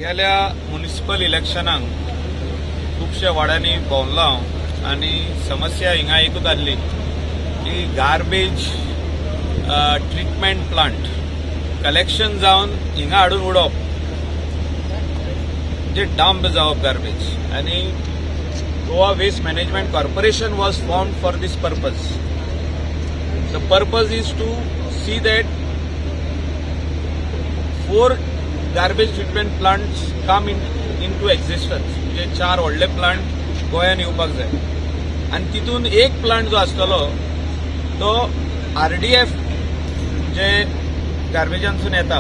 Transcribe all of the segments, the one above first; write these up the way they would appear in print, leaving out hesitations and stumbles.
गेल्या मुनिसिपल इलेक्शनाक खुबश्या वाड्यांनी भोंवलो हांव आनी समस्या हिंगा एकूच आहली की गार्बेज ट्रिटमेंट प्लांट कलेक्शन जावन हिंगा हाडून उडोवप, म्हणजे डंप जावप गार्बेज. आनी Goa Waste Management Corporation was formed for this purpose. The purpose is to see that four garbage treatment plants come into existence, म्हणजे चार व्हडले प्लांट गोंयांत येवपाक जाय आनी तितून एक प्लांट जो आसतलो तो आरडीएफ, जे गार्बेजांतसून येता,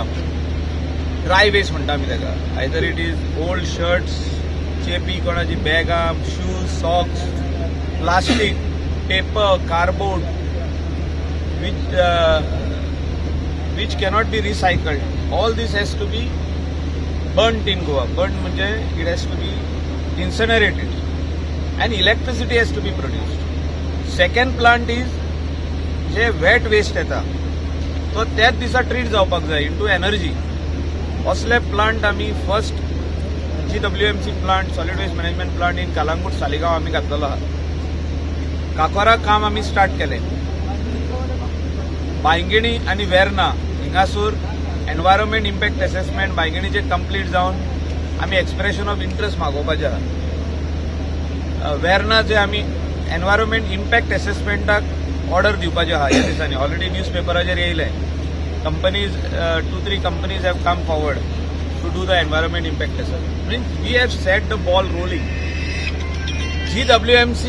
ड्राय वेस्ट म्हणटा आमी ताका, either it is old shirts, चेपी, कोणाची बॅगां, shoes, socks, plastic, paper, cardboard which cannot be recycled. All this has to be burnt in Goa. Burnt म्हणजे it has to be incinerated and electricity has to be produced. Second plant is J wet waste येता तो त्याच दिसा treat जावपाक जाय into energy. असले plant आमी first GWMC plant, solid waste management plant in Calangute, Saligao आमी घातलेलो आहा. काकोरा काम आमी स्टार्ट केलें. बांयगिणी आनी वेर्ना हिंगासूर एनवायरमेंट इम्पॅक्ट असेसमेंट बांयगिणीचे कंप्लीट जावन आमी एक्सप्रेशन ऑफ इंट्रस्ट मागोवपाचें आहा. वेर्नाचे आमी एनवायरमेंट इम्पॅक्ट असेसमेंटाक ऑर्डर दिवपाचे आहा. ह्या दिसांनी ऑलरेडी न्यूज पेपराचेर येयलें, companies, two three companies have come forward to do the environment impact assessment. Means we have set the ball rolling. GWMC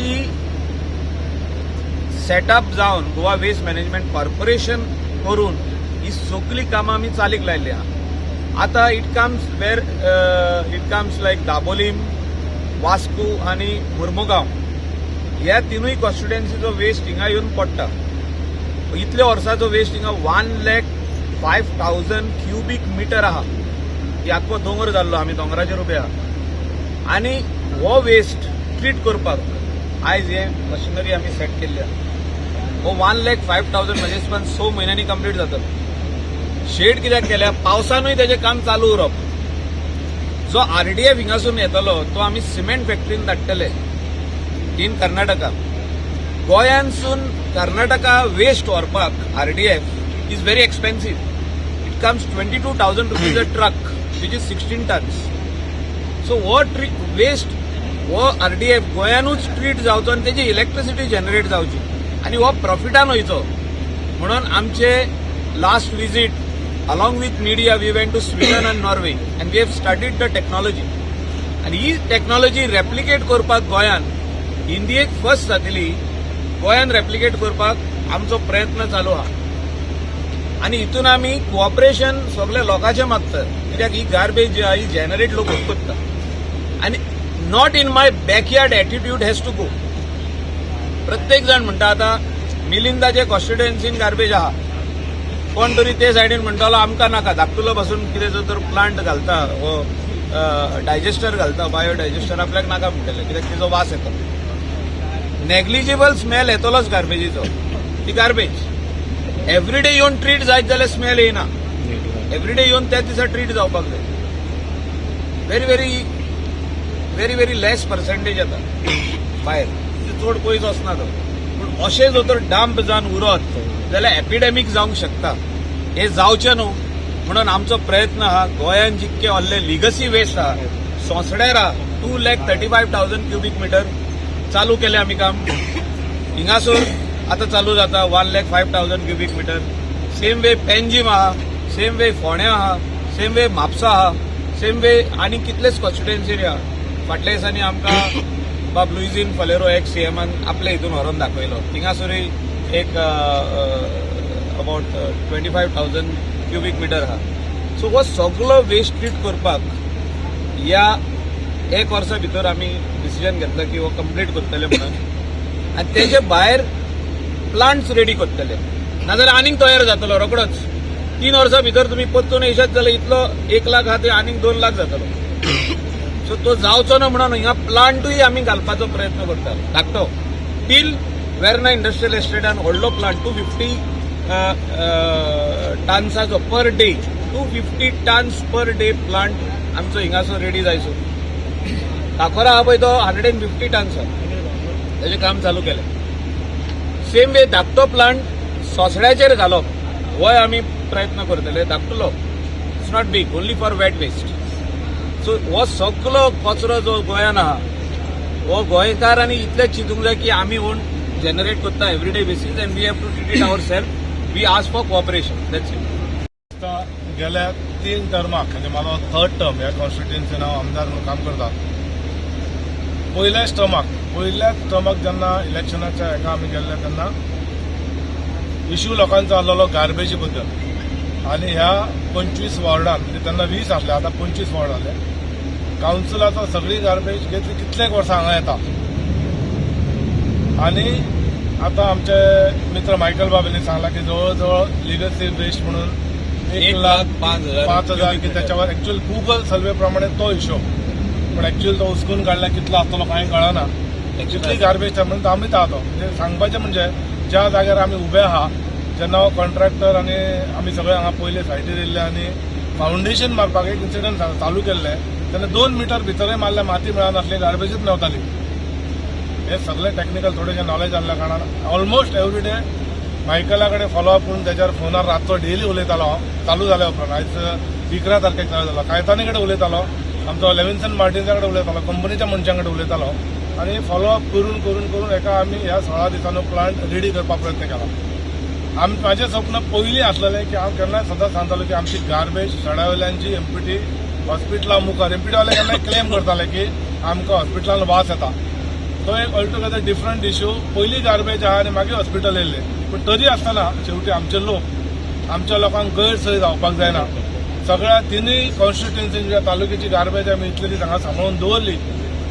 setup जावन गोवा वेस्ट मॅनेजमेंट कॉर्पोरेशन करून ही सगळी कामां आमी चालीक लायल्ली आहा. आतां it comes where it comes like Dabolim, Vasco आनी मुर्मुगांव ह्या तिनूय कॉन्स्टिट्युएन्सीचो वेस्ट हिंगा येवन पडटा. इतल्या वर्साचो वेस्ट हिंगा 1,05,000 cubic meter आहा. ही आख्खो दोंगर जाल्लो, आमी दोंगराचेर उबे आहा आनी हो वेस्ट ट्रीट करपाक आयज हे मशिनरी आमी सेट केल्ली आहा. हो 1,05,000 म्हणजे पण 6 म्हयन्यांनी कंप्लीट जातलो. शेड कित्याक केल्या? पावसानूय तेजें काम चालू उरप. जो आरडीएफ हिंगासून येतलो तो आमी सिमेंट फॅक्टरीन धाडटले इन कर्नाटका. गोंयांसून कर्नाटका वेस्ट व्हरपाक RDF is very expensive. It comes ₹22,000 a truck, which is 16 tons. So हो वेस्ट, हो आरडीएफ गोंयानूच ट्रीट जावचो आनी तेजी इलेक्ट्रिसिटी जनरेट जावची आनी हो प्रॉफिटान वयचो म्हणून आमचे last visit along with media, we went to Sweden and Norway and we have studied the technology. आनी ही टेक्नॉलॉजी रेप्लिकेट करपाक गोंयान इंडियेक फर्स्ट जातली. गोंयान रेप्लिकेट करपाक आमचो प्रयत्न चालू आहा आनी हितून आमी कोऑपरेशन सगल्या लोकांचें मागतात, कित्याक ही गार्बेज जी आहा ही जनरेट लोक करता आनी not in my backyard attitude has to go. प्रत्येक जाण म्हणटा, आतां मिलिंदाचे कॉन्स्टिट्युएन्सीन गार्बेज आहा, कोण तरी ते सायडीन म्हणटालो आमकां नाका, धाकटुलो पासून कितें तर प्लांट घालता हो डायजेस्टर घालता, बायो डायजेस्टर, आपल्याक नाका म्हणटले, कित्याक तिचो वास येता. नेग्लिजिबल स्मेल येतलोच गार्बेजीचो. ती गार्बेज एवरीडे येवन ट्रीट जायत जाल्यार स्मेल येना. एवरीडे येवन त्याच दिसा ट्रीट जावपाक जाय. Very very very very less percentage येता भायर, चड पयस वचना तो. पूण अशें जर तर डंप जावन उरत जाल्यार एपिडेमीक जावंक शकता. हे जावचें न्हू म्हणून आमचो प्रयत्न आहा. गोंयान जितके व्हडले लिगसी वेस्ट आहा, सोंसड्यार आहा 2,35,000 cubic meter, चालू केलें आमी काम. हिंगासूर आतां चालू जाता 1,05,000 cubic meter. Same way Panjim आहा, सेम वे फोंड्या आहा, सेम वे म्हापसा आहा, सेम वे आनी कितलेच कॉन्स्टिट्युएन्सी आहा. फाटल्या दिसांनी आमकां बाब लुईझीन फलेरो एक्स सीएमान आपल्या हितून व्हरोन दाखयलो, थिंगासरूय एक about 25,000 cubic meter आहा. सो हो सगलो वेस्ट ट्रीट करपाक ह्या एक वर्सा भितर आमी डिसिजन घेतलं की हो कंप्लीट करतले म्हणून आनी तेजे भायर प्लांट्स रेडी करतले, नाजाल्यार आनीक तयार जातलो रोकडोच. 3 वर्सां भितर तुमी परतून येयशात जाल्यार इतलो 1 लाख आहा ते आनीक 2 लाख जातलो. सो तो जावचो ना म्हणून हिंगा प्लांटूय आमी घालपाचो प्रयत्न करता धाकटो. टील वेर्ना इंडस्ट्रियल एस्टेटान व्हडलो plant 250 टन्साचो per day, 250 tons per day plant. आमचो हिंगासर रेडी जायसो. काकोरा आहा पळय तो 150 टन्स, तेजें काम चालू केलें. सेम वे धाकटो प्लांट सोसड्याचेर घालप होय आमी प्रयत्न करतले. धाकटुलो, it's not big, only for wet waste. So हो सगलो कचरो जो गोंयान आहा हो गोंयकारांनी इतलें चिंतूंक जाय की आमी ओन जनरेट करता everyday basis and we have to treat it our self. We ask for cooperation, that's it. आता गेल्या तीन टर्माक, म्हणजे म्हाजो थर्ड टर्म ह्या कॉन्स्टिट्युएन्सीन हांव आमदार म्हणून काम करता. पयल्याच टर्माक जेन्ना इलेक्शनाच्या हेका आमी गेल्ले तेन्ना इश्यू लोकांचो आसलेलो गार्बेजी बद्दल. आनी ह्या 25 वॉर्डान, म्हणजे तेन्ना 20 आसले, आतां 25 वॉर्ड जाले, कावन्सिलाचो सगळी गार्बेज घेतली. कितलेक वर्सां हांगा येता. आनी आतां आमचे मित्र मायकल बाबेनी सांगला की जवळ जवळ लिगसी वेस्ट म्हणून 1,05,000 5,000 की त्याच्यावर. ऍक्च्युअल गुगल सर्वे प्रमाणे तो हिशोब, पण ऍक्च्युअल तो उचकून काढला कितलो आसतलो कांय कळना. जितली गार्बेज म्हणून आमी तो म्हणजे सांगपाचें म्हणजे ज्या जाग्यार आमी उबे आहा, जेन्ना हो कॉन्ट्रॅक्टर आनी आमी सगळे हांगा पयले सायटीर येयल्ले आनी फावंडेशन मारपाक एक इन्सिडंट चालू केल्ले तेन्ना 2 मिटर भितरय मारल्या, माती मेळनासली, गार्बेजूच मेवताली. हे सगळे टेक्निकल थोडेशें नॉलेज आसल्या कारणान ऑलमोस्ट एवरी डे मायकला कडेन फॉलोअप करून त्याच्यावर फोनार रातचो डेली उलयतालो हांव. चालू जाल्या उपरांत, आयज 11 तारखेक चालू जालो, कायतानी कडेन उलयतालो, आमचो लेविन्सन मार्टिन्सा कडेन उलयतालो, कंपनीच्या मनशां कडेन उलयतालो आनी फॉलोअप करून करून करून एका आमी ह्या 16 दिसांनी प्लांट रेडी करपाक प्रयत्न केला. आम म्हाजें स्वप्न पयलीं आसलेलें की हांव केन्नाय सदांच सांगतालो की आमची गार्बेज सड्या वयल्यान एमपीटी हॉस्पिटला मुखार, एमपीटी वाले केन्नाय क्लेम करताले की आमकां हॉस्पिटलान वास येता. तो एक ऑलटुगेदर डिफरंट इश्यू. पयलीं गार्बेज आहा आनी मागीर हॉस्पिटल येयल्लें. पूण तरी आसतना शेवटी आमचे लोक, आमच्या लोकांक गैरसोय जावपाक जायना. सगळ्या तिनूय कॉन्स्टिट्युएन्सीच्या तालुक्याची गार्बेज आमी इतले दीस हांगा सांबाळून दवरली.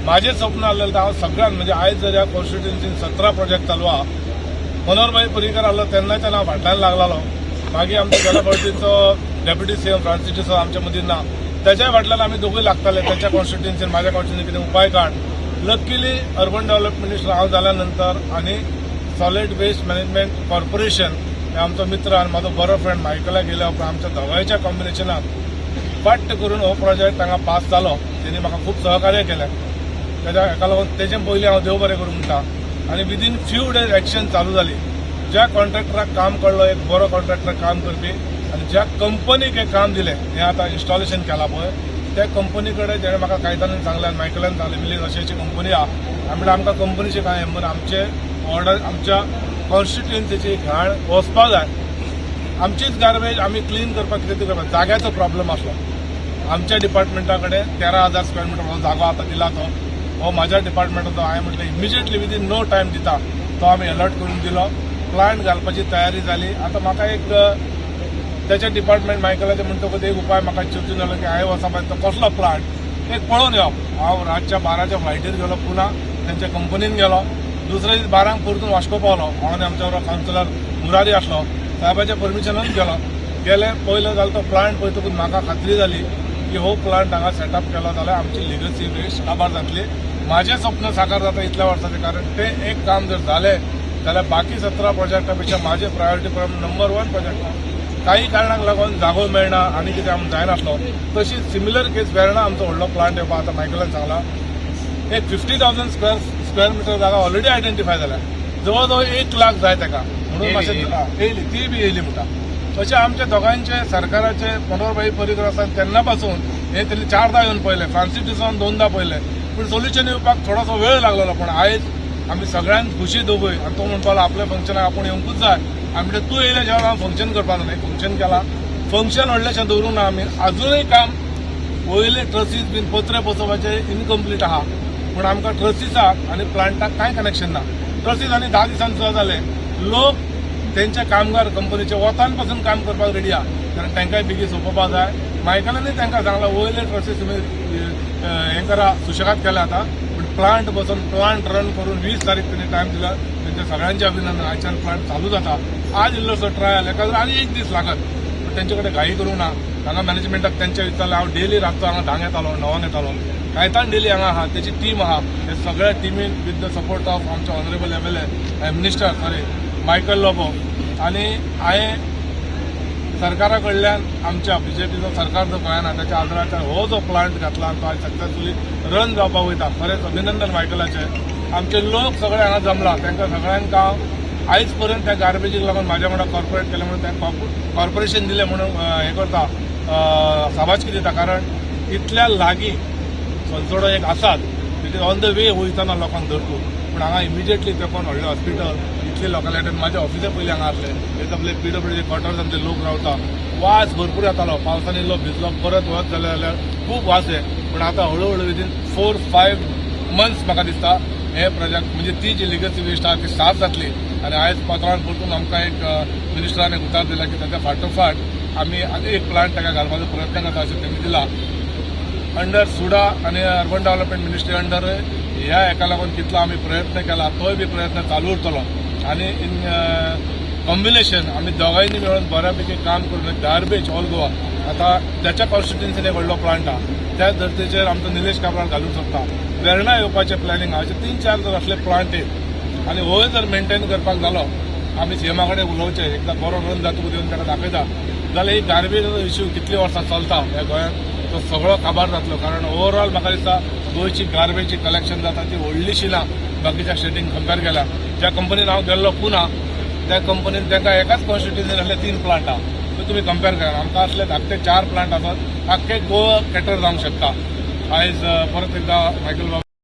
म्हाजें स्वप्न आसलेलें हांव सगळ्यान, म्हणजे आयज जर ह्या कॉन्स्टिट्युएन्सीन 17 प्रोजेक्ट चालू आहा, मनोहरभाई पर्रीकर आसलो तेन्नाच्यान हांव फाटल्यान लागलालो. मागीर आमचो गेल्या फावटीचो डेप्युटी सीएम फ्रांसीस डिसोजा आमच्या मदीं ना, त्याच्या फाटल्यान आमी दोगूय लागताले, त्याच्या कॉन्स्टिट्युएन्सीन माझ्या कॉन्स्टिट्युएन्सीन कितें उपाय काड. लकीली अर्बन डेव्हलपमेंट मिनिस्टर हांव जाल्या नंतर आनी सॉलिड वेस्ट मॅनेजमेंट कॉर्पोरेशन हे आमचो मित्र आनी म्हाजो बरो फ्रेंड मायकलाक गेल्या उपरांत आमच्या दोगांयच्या कॉम्बिनेशनान फाट करून हो प्रोजेक्ट हांगा पास जालो. तेणी म्हाका खूब सहकार्य केलें. तेज्या हेका लागून तेजे पयलीं हांव देव बरें करूं म्हणटा. आनी विदीन फ्यू डेज एक्शन चालू जाली. ज्या कॉन्ट्रॅक्टराक काम कळ्ळो, एक बरो कॉन्ट्रॅक्टर काम करपी, आनी ज्या कंपनीक हें काम दिलें, हें आतां इन्स्टॉलेशन केलां पळय, त्या कंपनी कडेन जेणे म्हाका कायतानान सांगलें आनी मायकलान सांगलें, मिलीन अशी अशी कंपनी आहा. आमी म्हणलें आमकां कंपनीचें कांय हें, आमचे ऑर्डर, आमच्या कॉन्स्टिट्युएन्सीची घाण वचपाक जाय. आमचीच गार्बेज आमी क्लीन करपाक कितें तरी करपाक. जाग्याचो प्रॉब्लम आसलो. आमच्या डिपार्टमेंटा कडेन 13,000 स्क्वेअर मिटर हो जागो आतां दिला तो हो म्हाज्या डिपार्टमेंटाचो. हांवें म्हटलें इमिजिएटली विदीन नो टायम दिता. तो आमी अलर्ट करून दिलो. प्लांट घालपाची तयारी जाली. आतां म्हाका एक त्याच्या डिपार्टमेंट मायकलाचें म्हणटकूच एक उपाय म्हाका चिंतून जालो की हांवें वचपा तो कसलो प्लांट एक पळोवन येवप. हांव रातच्या 12च्या फ्लायटीर गेलो, पुना तेंच्या कंपनीन गेलो. दुसऱ्या दीस 12क परतून वास्को पावलो. हांव आनी आमच्या बरोबर कावन्सिलर मुरारी आसलो. साहेबाच्या परमिशनान गेलो. गेले, पयलो जालो. तो प्लांट पळयतकूच म्हाका खात्री जाली की हो प्लांट हांगा सेटअप केलो जाल्यार आमची लिगसी वेस्ट काबार जातली. म्हाजें स्वप्न साकार जाता इतल्या वर्साचें, कारण तें एक काम जर जालें जाल्यार बाकी 17 प्रोजेक्टा पेक्षा म्हाजे प्रायोरिटी प्रमाण नंबर वन प्रोजेक्ट. काही कारणाक लागून जागो मेळना आनी कितें आमकां जायनासलो. तशी सिमिलर केस वेर्णा आमचो व्हडलो प्लांट येवपा. आतां मायकलान सांगला, एक 50,000 square meter जागा ऑलरेडी आयडेंटिफाय जाल्या. जवळ जवळ 1 लाख जाय ताका म्हणून मातशें येयली, ती बी येयली म्हणटा. अशें आमच्या दोगांयचे सरकाराचे, मनोहरभाई पर्रीकर आसा तेन्ना पासून हे तेणी चारदां येवन पळयलें, फ्रांसीस डिसोजान दोनदां पळयलें, पूण सोल्युशन येवपाक थोडोसो वेळ लागलेलो. पूण आयज आमी सगळ्यांत खुशी दोगूय. आनी तो म्हणपालो आपल्या फंक्शनाक आपूण येवंकूच जाय. आमी म्हणलें तूं येयल्या जेवण हांव फंक्शन करपाक ना. फंक्शन केलां, फंक्शन व्हडलेशें दवरूंक ना आमी. अजुनूय काम वयले ट्रसीस बीन पत्रे बसोवपाचे इनकम्प्लीट आहा, पूण आमकां ट्रसीसाक आनी प्लांटाक कांय कनेक्शन ना. ट्रसीस आनी 10 दिसांनी सुद्दां जाले. लोक तेंचे कामगार कंपनीचे वतान पासून काम करपाक रेडी आहा, कारण तांकांय बेगीन सोंपोवपाक जाय. मायकलांनी तांकां सांगलां वयले ट्रसीस तुमी हें करा, सुशेगाद केले आतां, पूण प्लांट बसोवन प्लांट रन करून 20 तारीख तेणी टायम दिला. तेंचे सगळ्यांचे अभिनंदन. आयच्यान प्लांट चालू जाता. आज इल्लोसो ट्रायल एका आनी एक दीस लागत, पूण तेंचे कडेन घाई करूंक ना. हांगा मॅनेजमेंटाक तेंच्या विचारलें. हांव डेली रातचो हांगा 10क येतालो, 9क येतालो. कायतान डेली हांगा आहा, तेची टीम आहा. हे सगळ्या टिमीन विथ the support of आमचे honourable MLA, minister, sorry, Michael Lobo. आनी हांवें सरकारा कडल्यान आमच्या बीजेपीचो सरकार जो गोंयान आहा त्याच्या आदाराचेर हो जो प्लांट घातला आनी तो आयज सक्सेसफुली रन जावपाक वयता. खरेंच अभिनंदन मायकलाचें. आमचे लोक सगळे हांगा जमला, तांकां सगळ्यांक हांव आयज पर्यंत त्या गार्बेजीक लागून म्हाज्या वांगडा कॉर्पोरेट केलें म्हणून त्या कॉर्पोरेशन दिलें म्हणून हें करता, शाबासकी दिता. कारण इतल्या लागीं सोनसोडो एक आसात, it is on the way वयतना लोकांक धरतूं, पूण हांगा इमिजिएटली तेकोन व्हडलें हॉस्पिटल इतले लोकांक. म्हाज्या ऑफिसा पयलीं हांगा आसलें, हे आपले पीडब्ल्यूडी क्वॉर्टर्स आमचे लोक रावता, वास भरपूर येतालो. पावसान इल्लो भिजलो परत वत जालें जाल्यार खूब वास हे. पूण आतां हळूहळू विदीन 4-5 मंथ्स म्हाका दिसता हे प्रोजेक्ट म्हणजे ती जी लिगसी वेस्ट आहा ती साफ जातली. आनी आयज पत्रान परतून आमकां एक मिनिस्टरान एक उतार दिला की ताच्या फाटोफाट आमी आनी एक प्लांट ताका घालपाचो प्रयत्न करता अशें तेणी दिला. अंडर सुडा आनी अर्बन डेव्हलपमेंट मिनिस्ट्री अंडर ह्या हेका लागून कितलो आमी प्रयत्न केला तोय बी प्रयत्न चालू उरतलो. आनी इन कॉम्बिनेशन आमी दोगांयनी मेळून बऱ्यापैकी काम करून गार्बेज ऑल गोवा, आतां त्याच्या कॉन्स्टिट्युन्सीन एक व्हडलो प्लांट आहा, त्या धर्तेचेर आमचो निलेश काब्राल घालूंक शकता. वेर्णा येवपाचें प्लॅनिंग आहा. अशे 3-4 जर असले प्लांट येत आनी होय जर मेंटेन करपाक जालो, आमी सीएमा कडेन उलोवचें, एकदां बरो रन जातकूच येवन ताका दाखयता जाल्यार ही गार्बेजाचो इश्यू कितलीं वर्सां चलता ह्या गोंयांत तो सगळो काबार जातलो. कारण ओवरऑल म्हाका दिसता गोंयची गार्बेजची कलेक्शन जाता ती व्हडलीशी ना बाकीच्या स्टेटींक कंपेर केल्यार. ज्या कंपनीन हांव गेल्लो पुना, त्या कंपनीन तांकां एकाच कॉन्स्टिट्युन्सीन असले 3 प्लांट आहा. तुमी कंपेर करा, आमकां असले धाकटे 4 प्लांट आसात, आख्खे गोवा कॅटर जावंक शकता. आयज परत एकदां मायकल बाबू